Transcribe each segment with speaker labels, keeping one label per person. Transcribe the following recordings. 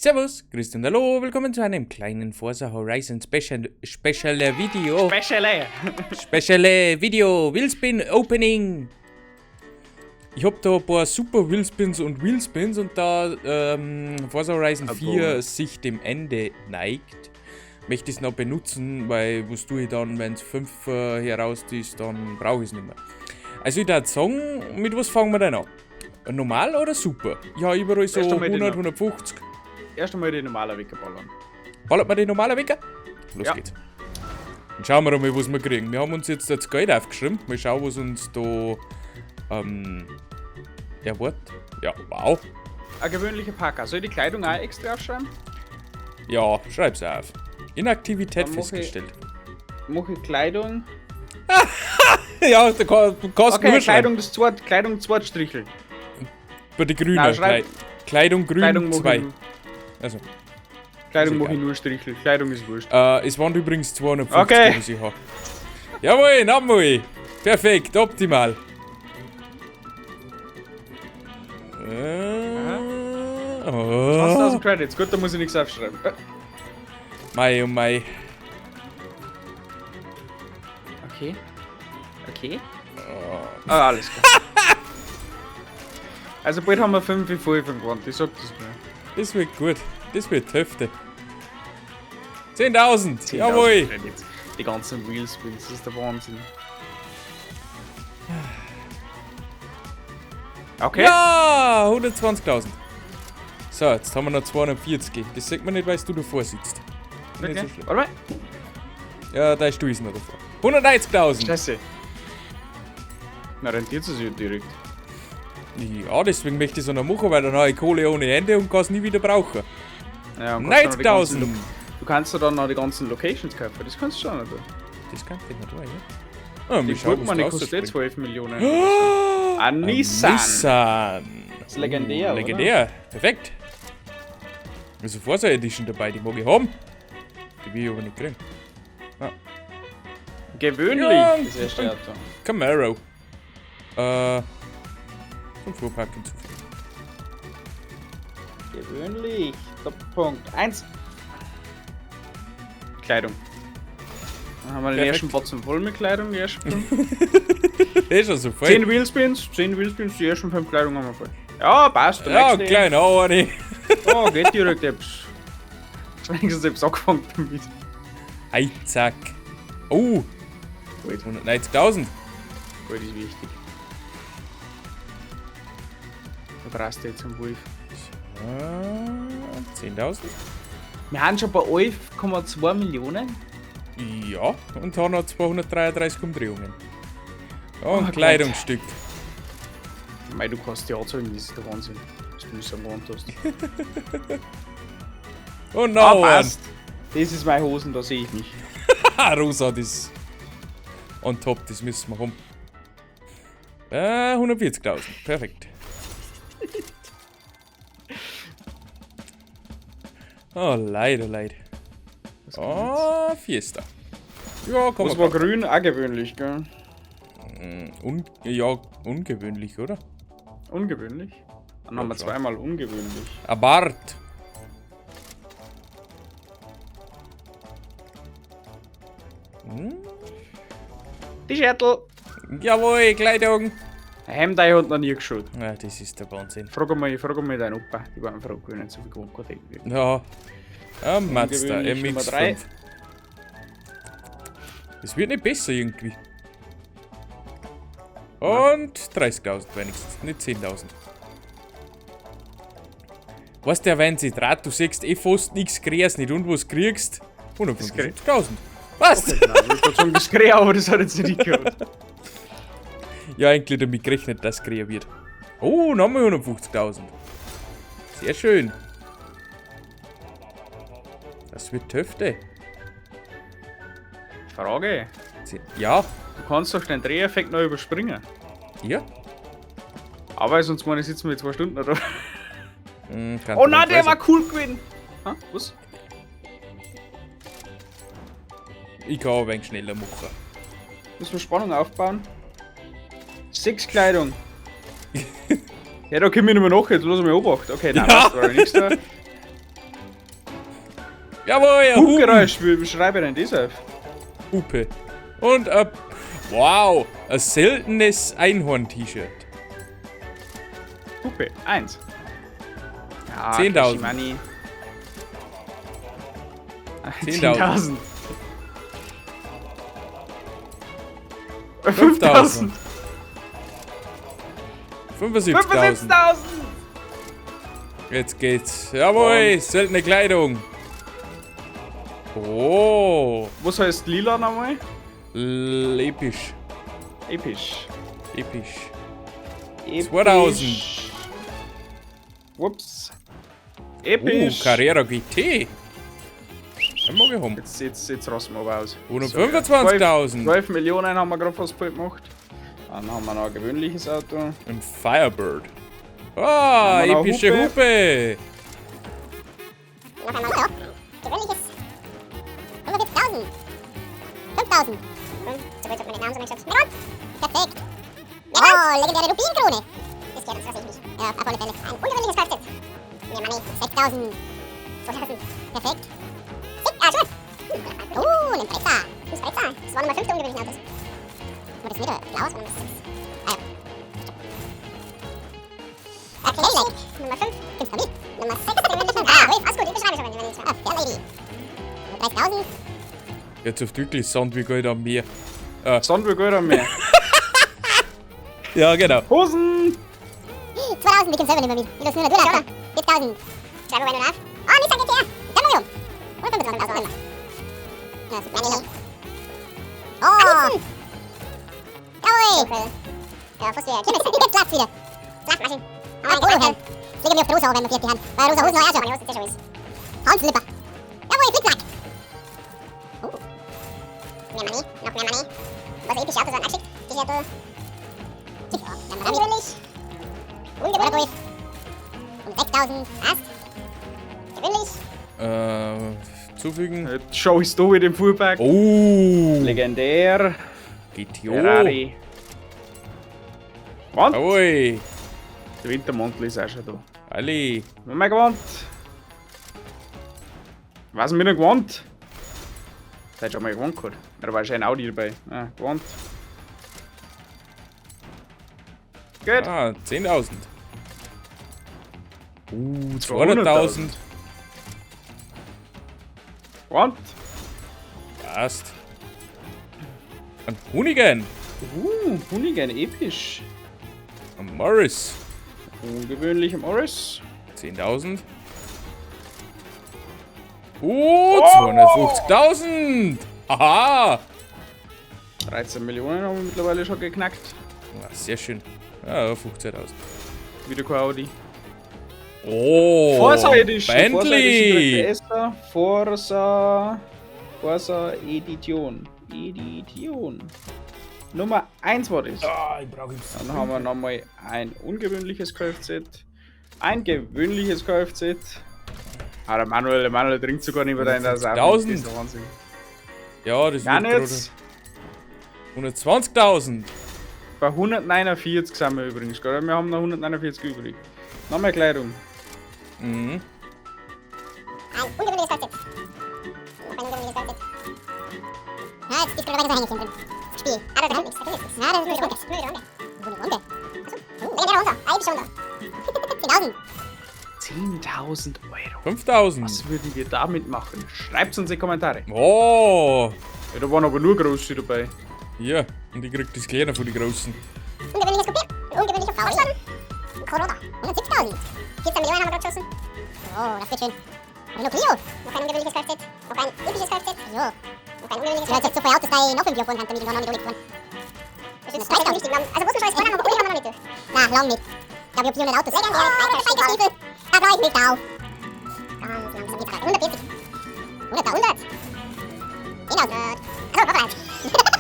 Speaker 1: Servus, grüß und hallo, willkommen zu einem kleinen Forza Horizon Special Video.
Speaker 2: Special!
Speaker 1: Special Video, Wheelspin Opening. Ich hab da ein paar super Wheelspins und Wheelspins und da Forza Horizon 4 sich dem Ende neigt, möchte ich's noch benutzen, weil was tue ich dann, wenn's 5 heraus ist, dann brauch ich's nicht mehr. Also ich würd sagen, mit was fangen wir denn an? Normal oder super? Ja, überall so
Speaker 2: Erst einmal die
Speaker 1: 100,
Speaker 2: No-
Speaker 1: 150.
Speaker 2: Erst einmal die normale Wecker ballern.
Speaker 1: Ballert man die normale Wecker? Los
Speaker 2: Ja.
Speaker 1: geht's. Dann schauen wir mal, was wir kriegen. Wir haben uns jetzt das Geld aufgeschrieben. Mal schauen, was uns da erwartet. Ja, wow.
Speaker 2: Ein gewöhnlicher Parker. Soll ich die Kleidung auch extra aufschreiben?
Speaker 1: Ja, schreib's auf. Inaktivität
Speaker 2: Dann mach ich
Speaker 1: festgestellt.
Speaker 2: Mach ich Kleidung.
Speaker 1: Ja, da du kannst
Speaker 2: Okay,
Speaker 1: nur schreiben.
Speaker 2: Kleidung, das zweite, Kleidung, zweit Strichel.
Speaker 1: Bei der grünen.
Speaker 2: Nein, schreib
Speaker 1: Kleidung grün
Speaker 2: Kleidung mach
Speaker 1: 2.
Speaker 2: ich
Speaker 1: Also.
Speaker 2: Kleidung
Speaker 1: Ist
Speaker 2: mach ich
Speaker 1: egal.
Speaker 2: nur Strichel. Kleidung ist wurscht.
Speaker 1: Es waren übrigens 250,
Speaker 2: Okay.
Speaker 1: was ich hab. Jawohl, nochmal. Perfekt, optimal. Oh.
Speaker 2: 20.000 Credits, gut, da muss ich nichts aufschreiben.
Speaker 1: Mei, oh mei.
Speaker 2: Okay. Okay.
Speaker 1: Oh.
Speaker 2: Ah, alles klar. Also bald haben wir 5 voll von gewonnen, ich sag das mal.
Speaker 1: Das wird gut, das wird die Hälfte. 10.000,
Speaker 2: 10.000
Speaker 1: jawohl!
Speaker 2: Credits. Die ganzen Wheelspins, das ist der Wahnsinn. Okay.
Speaker 1: Ja, 120.000. So, jetzt haben wir noch 240. Das sieht man nicht, weil du davor sitzt. Nicht
Speaker 2: Okay.
Speaker 1: so schlimm.
Speaker 2: Warte mal.
Speaker 1: Ja, dein Stuhl ist noch davor. 190.000.
Speaker 2: Scheiße. Na, rentiert es sich ja direkt.
Speaker 1: Ja, deswegen möchte ich es auch noch machen, weil dann habe ich Kohle ohne Ende und kann es nie wieder brauchen.
Speaker 2: Ja, und kannst dann noch die ganzen
Speaker 1: 90.000!
Speaker 2: Du kannst ja dann noch die ganzen Locations kaufen, das kannst du schon noch tun.
Speaker 1: Das kann ich noch tun, ja. Ah,
Speaker 2: Die
Speaker 1: wir schauen, was
Speaker 2: Burgmann, die
Speaker 1: draus
Speaker 2: kostet eh
Speaker 1: springt.
Speaker 2: 12 Millionen.
Speaker 1: Oh,
Speaker 2: Ein Nissan!
Speaker 1: Nissan!
Speaker 2: Das ist legendär, oder?
Speaker 1: Legendär, perfekt. Also Forza Edition dabei, die mag ich haben. Die will ich aber nicht kriegen. Ah.
Speaker 2: Gewöhnlich,
Speaker 1: Ja,
Speaker 2: das erste
Speaker 1: ein
Speaker 2: Auto.
Speaker 1: Camaro. Zum Fuhrpark hinzufügen.
Speaker 2: Gewöhnlich. Doppelpunkt 1. Kleidung. Dann haben wir den
Speaker 1: Perfekt.
Speaker 2: ersten Batzen voll mit Kleidung, die ersten 5.
Speaker 1: Ist schon so voll.
Speaker 2: 10 Wheelspins, 10 Wheelspins, die ersten 5 Kleidung haben wir voll. Ja, passt. Der
Speaker 1: Ja,
Speaker 2: nächste.
Speaker 1: klein, auch eine.
Speaker 2: Oh, geht direkt etwas. Wenigstens etwas angefangen damit.
Speaker 1: Ei, zack. Oh.
Speaker 2: Gut.
Speaker 1: 190.000.
Speaker 2: Gut, ist wichtig. Da brauchst du jetzt einen Wolf.
Speaker 1: 10.000?
Speaker 2: Wir haben schon bei 11,2 Millionen.
Speaker 1: Ja, und haben noch 233 Umdrehungen. Ja, ein
Speaker 2: Oh Gott.
Speaker 1: Kleidungsstück.
Speaker 2: Mei, du kannst die anzahlen, das ist der Wahnsinn. Was du nicht so gewohnt hast.
Speaker 1: Oh no!
Speaker 2: Ah, passt. Das ist meine Hosen, da sehe ich mich.
Speaker 1: Haha, rosa, das on top, das müssen wir haben. 140.000, perfekt. Oh, leider, leider.
Speaker 2: Was
Speaker 1: Oh, Fiesta. Ja, komm.
Speaker 2: Was war grün? Auch gewöhnlich, gell?
Speaker 1: Ja, ungewöhnlich, oder?
Speaker 2: Ungewöhnlich? Dann haben wir
Speaker 1: Ja, klar.
Speaker 2: zweimal ungewöhnlich.
Speaker 1: Abarth.
Speaker 2: Die Schärtel!
Speaker 1: Jawohl, Kleidung!
Speaker 2: Hemd hat noch nie geschaut.
Speaker 1: Ja, das ist der Wahnsinn.
Speaker 2: Frag mal deinen Opa. Die waren froh, wenn nicht so viel gewohnt hat.
Speaker 1: Ja. Ein Mazda
Speaker 2: Ungewöhnlich Nummer
Speaker 1: MX-5. Es wird nicht besser irgendwie. Und 30.000 wenigstens, nicht 10.000. Weißt du, wenn sie draht, du siehst eh fast nichts, kriegst nicht. Und was kriegst? 175.000. Was?
Speaker 2: Okay, nein, ich wollte gerade sagen, das krieg ich, aber das hat jetzt nicht gehört.
Speaker 1: Ja, eigentlich damit gerechnet, dass es kriegen wird. Oh, nochmal 150.000. Sehr schön. Das wird die Hälfte.
Speaker 2: Frage.
Speaker 1: Ja.
Speaker 2: Du kannst doch den Dreheffekt noch überspringen.
Speaker 1: Ja.
Speaker 2: Aber sonst meine ich, sitzen wir 2 Stunden da.
Speaker 1: Kann
Speaker 2: Oh
Speaker 1: man
Speaker 2: nein, der
Speaker 1: weiß
Speaker 2: war cool gewesen. Ha? Was?
Speaker 1: Ich kann ein wenig schneller machen.
Speaker 2: Müssen wir Spannung aufbauen? 6 Kleidung. Ja, da komm ich nicht mehr nach, jetzt lass mich Obacht. Okay, nein,
Speaker 1: Ja.
Speaker 2: passt, war nichts da.
Speaker 1: Jawohl, ein Hupen.
Speaker 2: Hubgeräusch, wie schreibe ich denn das auf?
Speaker 1: Hupe. Und ein. Wow, ein seltenes Einhorn-T-Shirt.
Speaker 2: Hupe, 1. Ja,
Speaker 1: 10.000.
Speaker 2: Cashy Money.
Speaker 1: 10.000.
Speaker 2: 10.000.
Speaker 1: 5.000.
Speaker 2: 5.000.
Speaker 1: 75.000.
Speaker 2: 75.000.
Speaker 1: Jetzt geht's. Jawohl, seltene Kleidung. Oh,
Speaker 2: Was heißt lila nochmal?
Speaker 1: Episch.
Speaker 2: Episch.
Speaker 1: Episch.
Speaker 2: Episch.
Speaker 1: 2000.
Speaker 2: Ups. Episch.
Speaker 1: Carrera GT. Den mag ich haben.
Speaker 2: Jetzt rasten wir aber aus.
Speaker 1: 125.000.
Speaker 2: 12 Millionen haben wir gerade fast bald gemacht. Dann haben wir noch ein gewöhnliches Auto.
Speaker 1: Ein Firebird. Ah,
Speaker 2: Haben wir noch
Speaker 1: epische
Speaker 2: Hupe.
Speaker 1: Hupe.
Speaker 3: Noch einmal. Ja. Gewöhnliches. 45.000. 5.000. So gut, hat man den Namen so angeschaut. Meron. Perfekt. Oh, legendäre Rubinkrone. Das gehört uns, was ich nicht. Ja, auf alle Fälle. Ein ungewöhnliches Kfz. Mehr Money. 6.000. 2.000. Perfekt. Ah, schön. Oh, ein Impreza. Impreza. Das war Nummer 5 der ungewöhnlichen Autos. War das wieder? Blau, das war Nummer 6. Ah, ja. Okay, Cadillac. Nummer 5. 5 Nummer 6 der ungewöhnlichen. Ah, alles gut, ich beschreibe schon, wenn ich Ah, Fairlady. 30.000.
Speaker 1: Jetzt auf wirklich Sand wie Gold am Meer.
Speaker 2: Sand wie Gold am Meer.
Speaker 1: Ja, genau.
Speaker 2: Hosen!
Speaker 3: 2000, ich komm selber nicht mehr mit. Ich lass nur noch durchlaufen. 4000. Schreibe mal nur auf. Oh, Nissan GTR. Dann mal um. 125.000. Ja, super. Oh! Jawohl! Ja, fast wieder. Kirmes. Jetzt klappt's wieder. Schlafmaschine. Ah, Polo-Helm. Das legen wir auf die Rosa, wenn wir fertig haben. Weil rosa Hosen habe ich auch schon. Frauenslipper. Jawohl, Flickflack. Oh. Mehr Money. Noch mehr Money. Was epische Autos waren angeschickt. T-Shirt. Ja, ungewöhnlich. Ungewöhnlich. Um 6000. Passt. Gewöhnlich.
Speaker 1: Zufügen.
Speaker 2: Jetzt schau ich da mit dem Fuhrpark.
Speaker 1: Oh.
Speaker 2: Legendär.
Speaker 1: GTO.
Speaker 2: Ferrari. Und?
Speaker 1: Jawohl.
Speaker 2: Der Wintermantel ist auch schon da.
Speaker 1: Ali.
Speaker 2: Haben wir gewonnen? Was haben wir denn gewonnen? Der hat schon mal gewonnen gehabt. Da war schon ein Audi dabei. Ah, gewonnen. Gut.
Speaker 1: Ah, 10.000. 200.000.
Speaker 2: Gewonnen.
Speaker 1: Passt. Ein Hoonigan.
Speaker 2: Hoonigan, episch.
Speaker 1: Ein Morris.
Speaker 2: Ungewöhnlich Morris.
Speaker 1: 10.000. Oh, 250.000. Aha.
Speaker 2: 13 Millionen haben wir mittlerweile schon geknackt.
Speaker 1: Ah, sehr schön. Ja, 15.000.
Speaker 2: Wieder kein Audi.
Speaker 1: Oh,
Speaker 2: Forza Edition.
Speaker 1: Bentley.
Speaker 2: Forza Forza Edition. Edition. Nummer 1 war das.
Speaker 1: Ah, ich brauche jetzt.
Speaker 2: Dann haben wir nochmal ein ungewöhnliches Kfz. Ein gewöhnliches Kfz. Ah, der Manuel trinkt sogar nicht mehr rein. Das ist auch
Speaker 1: 1000.
Speaker 2: das ist der Wahnsinn.
Speaker 1: Ja, das
Speaker 2: Nein,
Speaker 1: wird
Speaker 2: jetzt
Speaker 1: gerade 120.000.
Speaker 2: bei 149 sind wir übrigens, gell? Wir haben noch 149 übrig. Nochmal Kleidung.
Speaker 1: Mhm.
Speaker 3: Ein ungewöhnliches Kfz. Noch ein ungewöhnliches Kfz. Ja, jetzt ist gerade weiter so hängen drin. Spiel. Ah, da kommt nichts. Da kommt nichts. Ja, das ist nur die Runde. Nur die Runde. Nur die Runde. Achso. Legendäre Honda. Ah, epische Honda. 10.000.
Speaker 2: 10.000 Euro.
Speaker 1: 5.000.
Speaker 2: Was würden wir damit machen? Schreibt uns in die Kommentare.
Speaker 1: Oh.
Speaker 2: Ja, da waren aber nur große dabei.
Speaker 1: Ja, und ich krieg das Kleine von den Großen.
Speaker 3: Ungewöhnliches Coupé. Ungewöhnlicher VW. Corona. 170.000. 14 Millionen haben wir gerade geschossen. Oh, das wird schön. Renault Clio. Noch ein ungewöhnliches Kfz. Noch ein episches Kfz. Jo. Noch ein ungewöhnliches Kfz. Ja, jetzt so viele Autos, da ich noch 5 Jahre fahren kann, damit ich noch nicht durchgefahren. Das ist nicht wichtig. Also, großen Scheiß fahren haben wir noch nicht durch. Na, lang nicht. Ich glaube, ich hab 400 Autos. Legendäre Biker-Stiefel. Da brauche ich mich auf. Ganz langsam geht's gerade. 140. 100, 100. 10.000. Achso, Papa.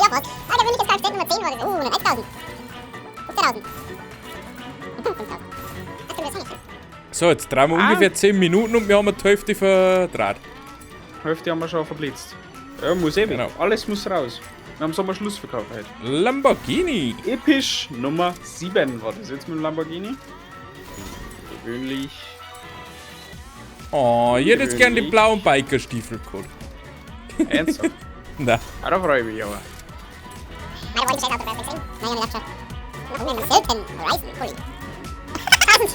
Speaker 3: Ja, fast. Ungewöhnliches Kfz Nummer 10 war das. 101.000. 15.000. 5.000. Das können wir so nicht.
Speaker 1: So, jetzt drehen wir ungefähr 10 Minuten und wir haben die Hälfte verdraht.
Speaker 2: Hälfte haben wir schon verblitzt. Ja, muss eh weg.
Speaker 1: Genau.
Speaker 2: Alles muss raus. Wir haben Sommer Schlussverkauf heute.
Speaker 1: Lamborghini.
Speaker 2: Episch Nummer 7 war das jetzt mit dem Lamborghini. Gewöhnlich.
Speaker 1: Oh, ich hätte jetzt gern die blauen Bikerstiefel gehabt.
Speaker 2: Ernsthaft?
Speaker 1: Nein.
Speaker 2: Ah, da freue ich mich aber.
Speaker 3: Meine wollte ich Auto gesehen. Naja, mir schon. Noch einen selten Horizon Pulli. 1000!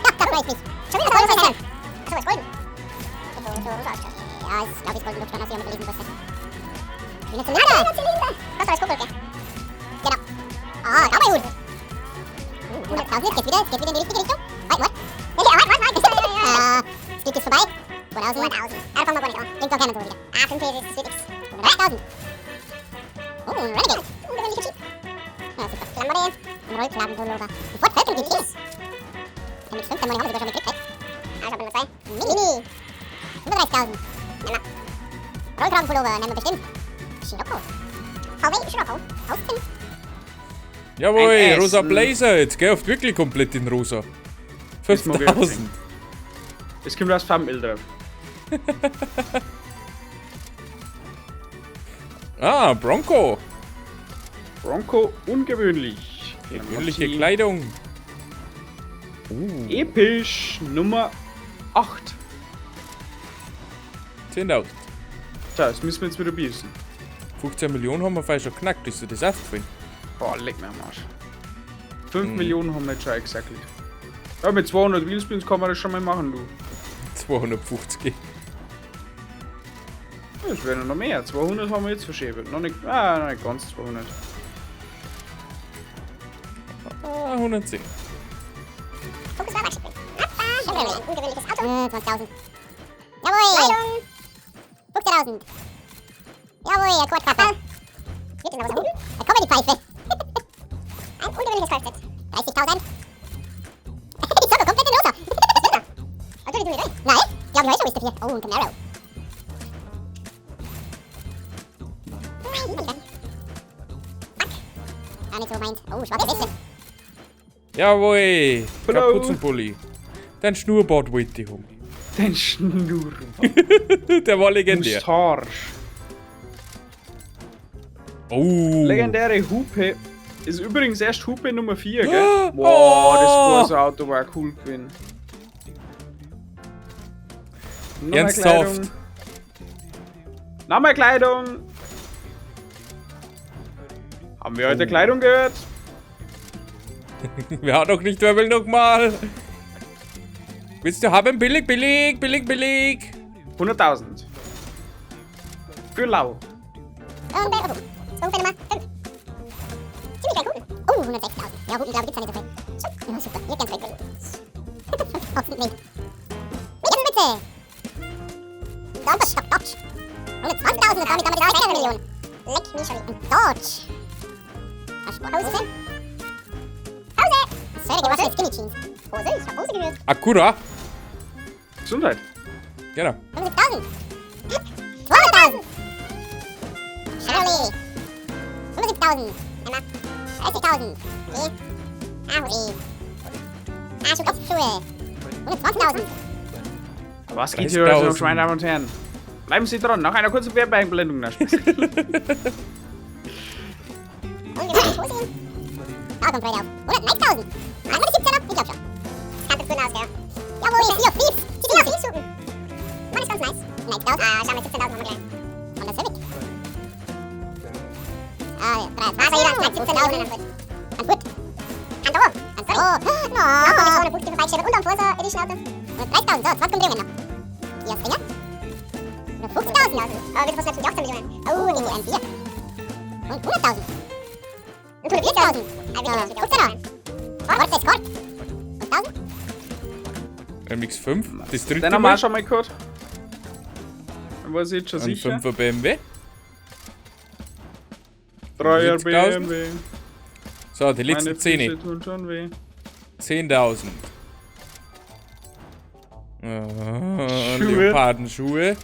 Speaker 3: Ja, da freue ich mich. Schon wieder golden sein. Achso, ist golden. So, so rosa ausschaut. Ja, ist, glaube ich, golden Luftstand, aus, ich habe gelesen, was Grüner Zylinder! Grüner Zylinder! Kostet alles Kuckuck, gell? Genau. Ah, Cowboy-Hut! 100.000, jetzt geht's wieder in die richtige Richtung. Warte, warte. Ja, warte, warte, warte. Das Glück ist vorbei. 2.000. 2.000. Ah, da fangen wir gar nicht an. Bringt doch keiner so wieder. Ah, 5 ist, das wird nix. 3.000. Oh, ein Renegade. Ungewöhnlicher Jeep. Ja, super. Klamotte. Ein Rollklavenpullover. Ein Ford Falcon GT. MX5, dann haben wir sogar schon gekriegt, ey. Ah, schau mal, 2. Mini. 35.000. Nehmen wir. Rollkragenpullover, nehmen wir bestimmt. Scirocco. VW Scirocco. Austin.
Speaker 1: Jawohl, rosa Blazer. Jetzt geh oft wirklich komplett in rosa. 5.000.
Speaker 2: Es kommt das Thumbnail drauf.
Speaker 1: Ah, Bronco.
Speaker 2: Bronco, ungewöhnlich.
Speaker 1: Gewöhnliche Kleidung.
Speaker 2: Episch Nummer 8.
Speaker 1: 10.000.
Speaker 2: Tja, das müssen wir jetzt wieder bissen.
Speaker 1: 15 Millionen haben wir vielleicht schon knackt, ist dir das aufgefallen?
Speaker 2: Boah, leck mir am Arsch. 5 Millionen haben wir jetzt schon exakt. Ja, mit 200 Wheelspins kann man das schon mal machen, du.
Speaker 1: 250.
Speaker 2: Ja, das wären noch mehr. 200 haben wir jetzt verschäbelt. Noch nicht, ah, noch nicht ganz 200.
Speaker 1: Ah, 110.
Speaker 3: Fokus war Wachschippel. Ein ungewöhnliches Auto. 20.000. Jawohl. 15.000. Jawohl, ein Quadcopter. Wird das noch was Hupen? Eine Comedy-Pfeife. Ein ungewöhnliches Kfz. 30.000. Ich sag doch, komplett in rosa. Was wird da? Also, die tun nicht. Nein, glaube ich, heute schon ist dafür. Oh, ein Camaro. Fuck. Gar nicht so meins. Oh, schwarze Weste.
Speaker 1: Jawohl, Kapuzenpulli. Dein Schnurrbart wollte ich haben.
Speaker 2: Dein Schnurrbart.
Speaker 1: Der war legendär.
Speaker 2: Mustache.
Speaker 1: Oh.
Speaker 2: Legendäre Hupe. Ist übrigens erst Hupe Nummer 4, gell? Boah, das Forza-Auto war cool gewesen.
Speaker 1: Ernsthaft?
Speaker 2: Nochmal Kleidung! Haben wir heute Kleidung gehört?
Speaker 1: Wer hat noch nicht, wer will nochmal? Willst du haben? Billig, billig, billig, billig.
Speaker 2: 100.000. Für lau.
Speaker 3: Und bei Nummer 5. Ziemlich geil Hupen. Oh, 160.000. Ja, Hupen, glaube ich, gibt's ja nicht so viel. Ja, super. Hier ganz rein. 5.000 nicht. Bitte! Dodge, Dodge. 120.000 und damit haben wir die 2 Millionen. Leck mich schon. Ein Dodge. Hose? Hose! Sorry, was für Skinny Jeans. Hose? Ich hab Hose gehört.
Speaker 1: Acura.
Speaker 2: Gesundheit.
Speaker 1: Genau.
Speaker 3: 75.000. 200.000. Chevrolet. 75.000. Einmal. 30.000. Okay. Ah, Hose. Ah, Schuhe. 120.000.
Speaker 2: Was geht hier heute noch, meine Damen und Herren? Bleiben Sie dran, nach einer kurzen Werbeeinblendung. Na, Spaß.
Speaker 3: Ungewöhnlich Hose. Da kommt Freude auf. 109.000. Einmal die 17er? Ich glaub schon. Das kann doch gut aus, gell? Jawohl, Sea of Thieves. Sea of Thieves Schuppen. Mann, ist ganz nice. 9.000. Ah, schau mal, 17.000 haben wir gleich. Honda Civic. Ah, ja, 3, 2, 17.000. An Foot. An da. An sorry. Oh, no. Noch 250 vorbeigeschrieben und am Forza Edition Auto. 130.000, so, 20 Umdrehungen noch. Kia Stinger. 150.000. Aber wir kosten natürlich 18 Millionen. Oh, GTM 4. Und 100.000. Und 104.000. 15er. Ford Escort. 5.000.
Speaker 1: MX5, das dritte
Speaker 2: Den haben wir
Speaker 1: Mal.
Speaker 2: auch schon mal gehabt. Dann weiß ich jetzt schon
Speaker 1: Ein
Speaker 2: sicher.
Speaker 1: 5er BMW.
Speaker 2: 3er
Speaker 1: 70.000.
Speaker 2: BMW.
Speaker 1: So, die letzten
Speaker 2: Meine
Speaker 1: 10.
Speaker 2: Füße tun schon weh.
Speaker 1: 10.000. Ah,
Speaker 2: Schuhe.
Speaker 1: Leopardenschuhe.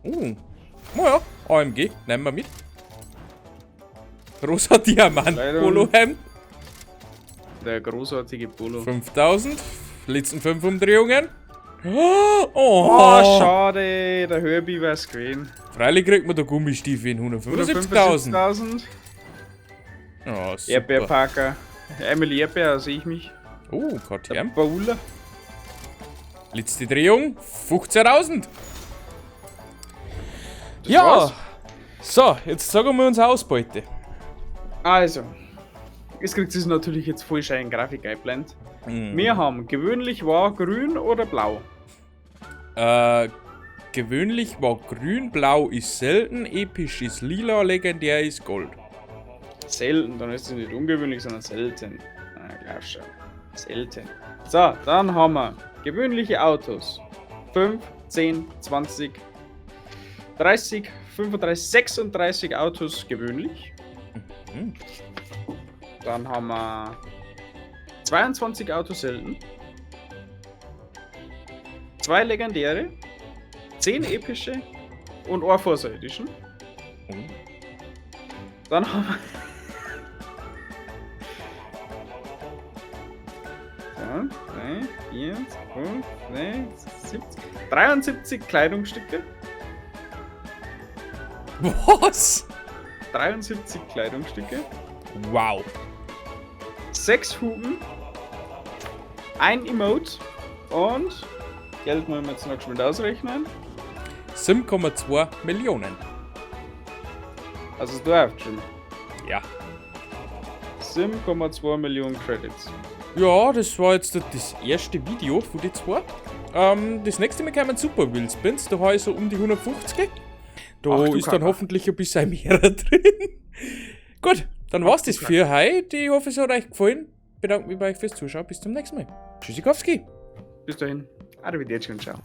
Speaker 1: Naja, AMG, nehmen wir mit. Rosa Diamant
Speaker 2: Kleidung.
Speaker 1: Polohemd.
Speaker 2: Der großartige Polo.
Speaker 1: 5000. Letzten 5 Umdrehungen. Oh,
Speaker 2: Oh, schade, der Herbie wär's gewesen.
Speaker 1: Freilich kriegt man da Gummistiefel in 175.000.
Speaker 2: 175.000.
Speaker 1: Oh, super.
Speaker 2: Erdbeerparker. Emily Erdbeer, sehe ich mich.
Speaker 1: Oh,
Speaker 2: Der
Speaker 1: KTM.
Speaker 2: Bowler.
Speaker 1: Letzte Drehung, 15.000.
Speaker 2: Das
Speaker 1: Ja.
Speaker 2: war's.
Speaker 1: So, jetzt sagen wir unsere Ausbeute.
Speaker 2: Also, es kriegt es natürlich jetzt voll schön Grafik eingeblendet. Wir haben gewöhnlich war grün oder blau.
Speaker 1: Gewöhnlich war grün, blau ist selten, episch ist lila, legendär ist gold.
Speaker 2: Selten, dann ist es nicht ungewöhnlich, sondern selten. Ah, glaub schon. Selten. So, dann haben wir gewöhnliche Autos. 5, 10, 20, 30, 35, 36 Autos gewöhnlich. Dann haben wir 22 Autos selten. 2 legendäre, 10 epische und eine Forza Edition. Dann haben wir. 2, 3, 4, 5, 6, 7, 73 Kleidungsstücke.
Speaker 1: Was?
Speaker 2: 73 Kleidungsstücke.
Speaker 1: Wow.
Speaker 2: 6 Hupen. Ein Emote. Und Geld wollen wir jetzt noch geschwind ausrechnen.
Speaker 1: 7,2 Millionen.
Speaker 2: Also es läuft schon.
Speaker 1: Ja.
Speaker 2: 7,2 Millionen Credits.
Speaker 1: Ja, das war jetzt das erste Video von den zwei. Das nächste Mal kommen Super Wheelspins, da habe ich so um die 150. Da
Speaker 2: Ach du
Speaker 1: ist dann
Speaker 2: Kacke.
Speaker 1: hoffentlich ein bisschen mehr drin. Gut, dann war's das für heute. Ich hoffe, es hat euch gefallen. Bedanke mich bei euch fürs Zuschauen. Bis zum nächsten Mal. Tschüssikowski.
Speaker 2: Bis dahin. Arrivederci und ciao.